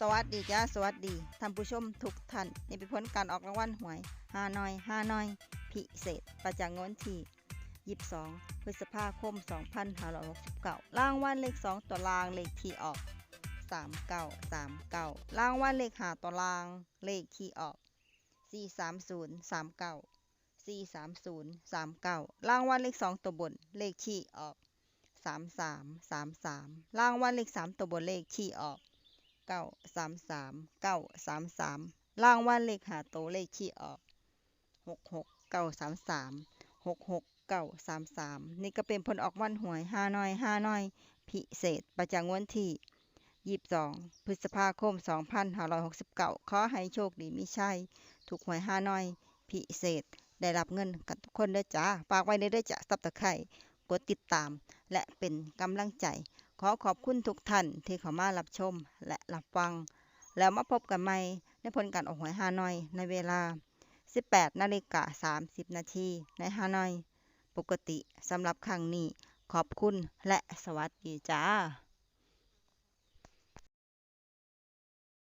ສະຫວັດດີຈ້າ ສະຫວັດດີທ່ານຜູ້ຊົມທຸກທ່ານ. ນີ້ເປັນຜົນການອອກລາງວັນຫວຍຮານ້ອຍ ຮານ້ອຍພິເສດ ປະຈຳງວດວັນທີ ຊາວສອງ ພຶດສະພາຄົມ ສອງພັນຫ້າຮ້ອຍຫົກສິບເກົ້າ. ລາງວັນເລກສອງຕົວລ່າງ ເລກທີ່ອອກ ສາມເກົ້າສາມເກົ້າ. ລາງວັນເລກຫ້າຕົວລ່າງ ເລກທີ່ອອກ ສີ່ສາມສູນສາມເກົ້າ ສີ່ສາມສູນສາມເກົ້າ. ລາງວັນເລກສອງຕົວບົນ ເລກທີ່ອອກ ສາມສາມສາມສາມ. ລາງວັນເລກສາມຕົວບົນ ເລກທີ່ອອກ ເກົ້າສາມສາມ ເກົ້າສາມສາມ. ລາງວັນເລກຫ້າໂຕ ເລກທີ່ອອກ ຫົກຫົກເກົ້າສາມສາມ ຫົກຫົກເກົ້າສາມສາມ. ນີ້ກໍເປັນຜົນອອກວັນຫວຍຮານ້ອຍ ຮານ້ອຍພິເສດ ປະຈຳງວດວັນທີ ຊາວສອງ ພຶດສະພາຄົມ ສອງພັນຫ້າຮ້ອຍຫົກສິບເກົ້າ. ຂໍໃຫ້ໂຊກດີມີໄຊ ຖືກຫວຍຮານ້ອຍພິເສດ ໄດ້ຮັບເງິນກັນທຸກຄົນເດີຈ້າ. ຝາກໄວ້ເດີເດີຈ້າ Subscribe ກົດຕິດຕາມ ແລະ ເປັນກຳລັງໃຈ. ຂໍຂອບຄຸນທຸກທ່ານທີ່ເຂົ້າມາຮັບຊົມ ແລະ ຮັບຟັງ. ແລ້ວມາພົບກັນໃໝ່ໃນຜົນການອອກຫວຍຮານ້ອຍ ໃນເວລາ ສິບແປດນາລິກາສາມສິບນາທີ ໃນຮານ້ອຍປົກກະຕິ. ສຳລັບຄັ້ງນີ້ ຂອບຄຸນ ແລະ ສະຫວັດດີຈ້າ.